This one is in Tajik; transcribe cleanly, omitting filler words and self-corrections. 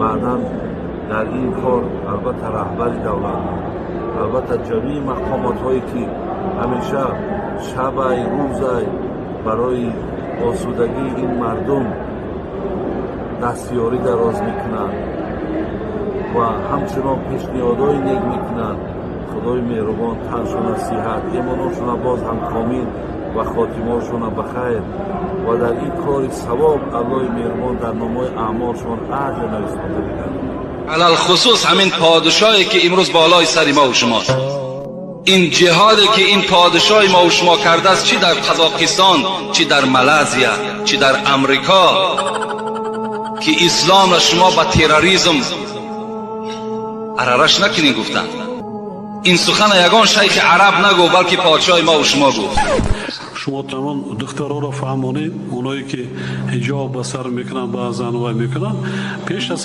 Баъдан дар ин кор албатта раҳбари давлат, албатта ҷамеи мақомотҳое, ки ҳамеша шабай рӯзай барои осудагии ин мардум дастёрӣ дароз мекунанд ва ҳамчунон пешниҳодҳои нек мекунанд. Худои меҳрубон таншона сиҳат, имоношона боз ҳам комил ва хотимаошона ба хайр ва дар ин кори савоб Аллоҳи меҳрубон дар номаи аъмолшон аҷр нависонда бигардонад. Алалхусус ҳамин подшоҳе, ки имрӯз болои сари мо ва шумост, ин ҷиҳоде, ки ин подшоҳи мо ва шумо кардааст, чӣ дар Қазоқистон, чӣ дар Малайзия, чӣ дар Амрико, ки исломро шумо ба терроризм арараш накунед, гуфтанд. Ин сухана ягон шайхи араб нагуфт, балки подшоҳи мо ва шумо гуфт. Шумо тамом духтарҳоро фаҳмонед, оное ки ҳиҷоб ба сар мекунанд, баъзан вай мекунанд пеш аз